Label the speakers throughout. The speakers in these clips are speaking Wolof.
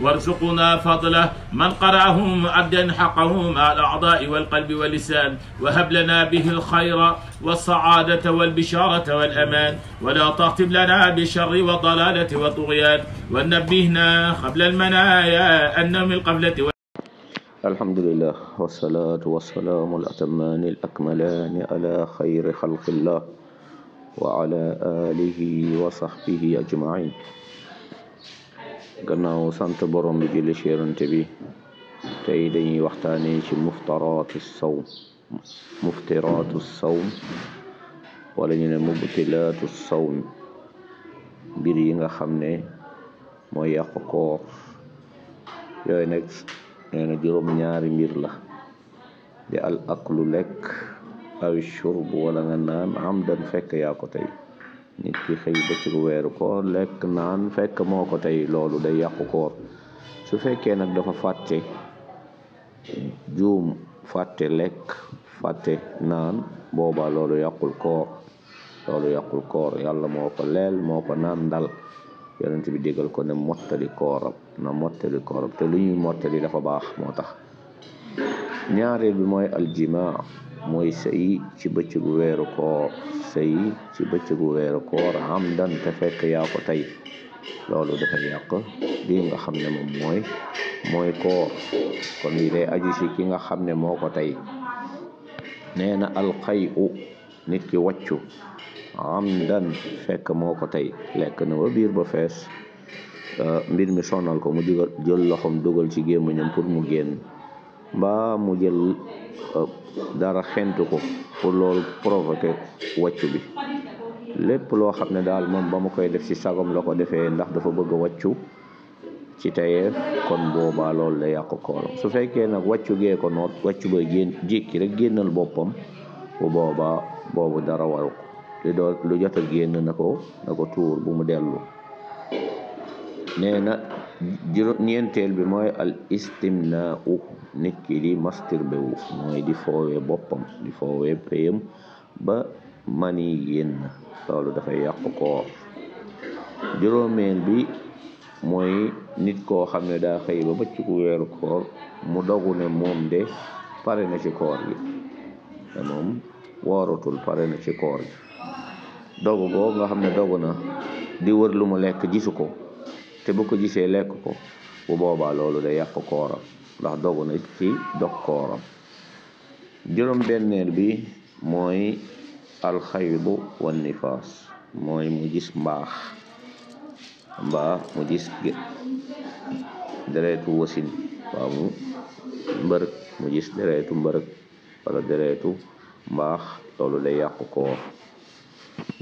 Speaker 1: وارزقنا فضله من قرأه مؤدا حقه مع الأعضاء والقلب واللسان، وهب لنا به الخير والسعادة والبشارة والأمان، ولا تختم لنا بالشر والضلالة والطغيان، ونبهنا قبل المنايا أن من القفلة.
Speaker 2: الحمد لله والصلاة والسلام الأتمان الأكملان على خير خلق الله وعلى آله وصحبه أجمعين. gannaaw sant borom bi julli ci Yonent bi, tey dañuy waxtaanee ci muftiraatu sawm wala ñu ne mubtilaatu sawm, mbir yi nga xam ne mooy yàq koor. yooyu nag nee na juróom-ñaari mbir la, di al aklu lekk, aw shurb wala nga naan amdan fekk yaa ko tey. nit ki xëy bëccëgu weeru koor lekk naan fekk moo ko tey, loolu day yàqu koor. su fekkee nag dafa fàtte, juum, fàtte lekk, fàtte naan, booba loolu yàqul koor. yàlla moo ko leel, moo ko naan dal. yonent bi digal ko ne mottali kooram, te lu ñuy mottali dafa baax, moo tax. ñaareel bi mooy aljimaa, mooy sëy ci bëccëgu weeru koor, amdan te fekk yaa ko tey. loolu dafay yàq lii nga xam ne moom mooy koor. kon lii day aju ci ki nga xam ne moo ko tey. nee na alxayu, nit ki wàccu, amdan fekk moo ko tey. lekk na ba biir ba fees, mbir mi sonal ko, mu jël loxoom dugal ci gémmiñam pour mu génn, mbaa mu jël dara xentu ko pour loolu provoquer wàccu bi. lépp loo xam ne daal moom ba mu koy def ci sagom la ko defee ndax dafa bëgg a wàccu ci tayeef, kon boobaa loolu da yàq kooram. su fekkee nag wàccu gee ko noot, wàccu ba jékki rek génnal boppam, bu boobaa boobu dara waru ko. lu jot a génn na ko tuur, bu mu dellu. nee na ñeenteel bi mooy al istimnaau, nit ki di masturbé wu, mooy di foowee boppam, di foowee payam ba mani génn. loolu dafay yàq koor. juróomeel bi mooy nit koo xam ne daa xëy ba bëccëgu weeru koor, mu dogu ne moom de pare na ci koor gi, te moom wooratul, pare na ci koor gi. dogu boo nga xam ne dogu na di wër lu mu lekk, gisu ko, te bu ko gisee lekk ko, bu boobaa loolu day yàq kooram, ndax dogu na ci dog kooram. juróom-benneel bi mooy alxaydu wan nifaas, mooy mu gis mbaax, mbaa mu gis dereetu wasin, waaw mu mbërëg, mu gis dereetu mbërëg wala dereetu mbaax, loolu day yàq koor.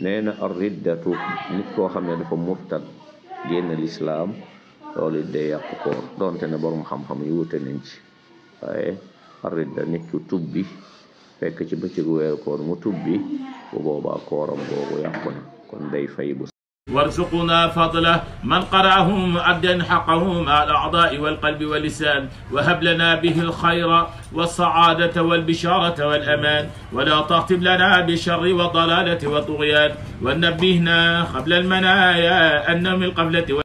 Speaker 2: nee na ar riddatu, nit koo xam ne dafa murtad, génn lislaam, loolu day yàq koor, donte ne borom xam-xam yu wute nañ ci. waaye ar ridda, nit ku tubbi fekk ci bëccëgu weeru koor mu tubbi, bu boobaa kooram googu yàqu na, kon day fay bu.
Speaker 1: وارزقنا فضله من قرأه مؤدا حقه مع الأعضاء والقلب واللسان، وهب لنا به الخير والسعادة والبشارة والأمان، ولا تختم لنا بالشر والضلالة والطغيان، ونبهنا قبل المنايا أن من القفلة